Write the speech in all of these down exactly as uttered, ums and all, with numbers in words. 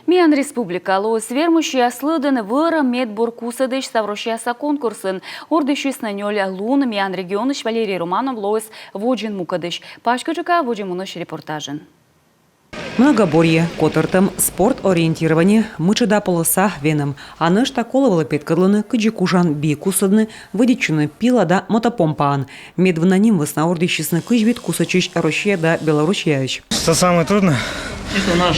Миян республика лоис вермысьяс лыдын вӧрӧ медбур кусӧдысь ставроссияса конкурсын. Ордйысисны нёль лун. Миян регионысь Валерий Романов лоис водзын мукӧдысь. Паськыдджыка водзӧ мунысь репортажын. Многоборье, котӧртӧм, спорт ориентирование, мытшӧда полоса венӧм. А нӧшта колӧ вӧлі петкӧдлыны, кыдзи кужан би кусӧдны, вӧдитчыны пила да мотопомпаӧн. Медвына ним вӧсна ордйысисны кызь вит кусӧдчысь Россия да Белоруссияысь. Это самое трудное,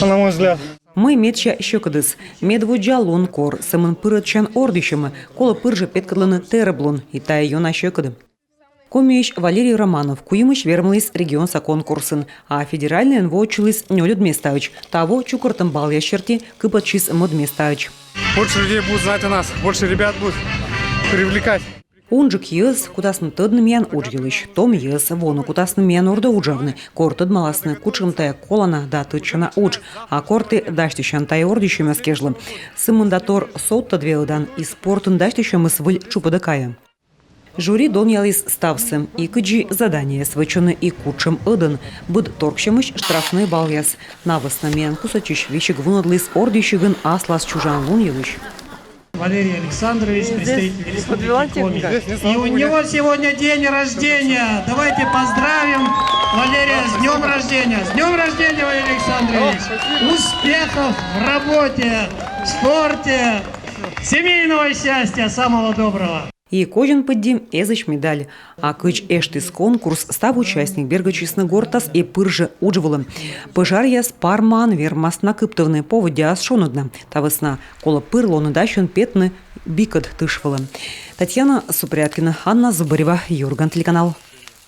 на мой взгляд. Мый медся сьӧкыдыс? Медводдза лун кор сӧмын пырӧдчан ордйысьӧмӧ, колӧ пыр жӧ петкӧдлыны тэрыблун, и тайӧ ёна сьӧкыд. Комиысь Валерий Романов куимысь вермліс регионса конкурсын, а федеральнӧйын воӧдчыліс нёльӧд местаӧдз. Таво чукӧртӧм балъяс серти кыпӧдчис мӧд местаӧдз. Больше людей будут знать о нас, больше ребят будут привлекать. Унджык йӧз кутасны тӧдны миян удж йылысь, том йӧз воны кутасны миян ордӧ уджавны, кор тӧдмаласны, кутшӧм тайӧ колана да тӧдчана удж. А кор ті дасьтысян тайӧ ордйысьӧмъяс кежлӧ, сымында тор содтӧд велӧдан, и спортын дасьтысьӧмыс выль тшупӧдӧ кайӧ. Жюри донъяліс ставсӧ: и кыдзи заданиеяс вӧчӧны, и кутшӧм ӧдӧн. Быд торксьӧмысь — штрафнӧй балъяс. На вӧсна миян кусӧдчысь весиг вунӧдліс ордйысигӧн аслас чужан лун йылысь. Валерий Александрович, представитель Республики Коми. И у него сегодня день рождения. Давайте поздравим Валерия с днем рождения. С днем рождения, Валерий Александрович! Успехов в работе, в спорте, семейного счастья, самого доброго! И козин пыдди эзысь медаль. А кыдз эштіс конкурс, став участник бергӧдчисны гортас и пыр жӧ удж вылӧ. Пӧжаръяс пармаӧн вермасны накыптывны, поводдяыс шоныд на. Та вӧсна колӧ пыр лоны дасьӧн петны бикӧд тыш вылӧ. Татьяна Супряткина, Анна Зубарева, «Юрган» телеканал.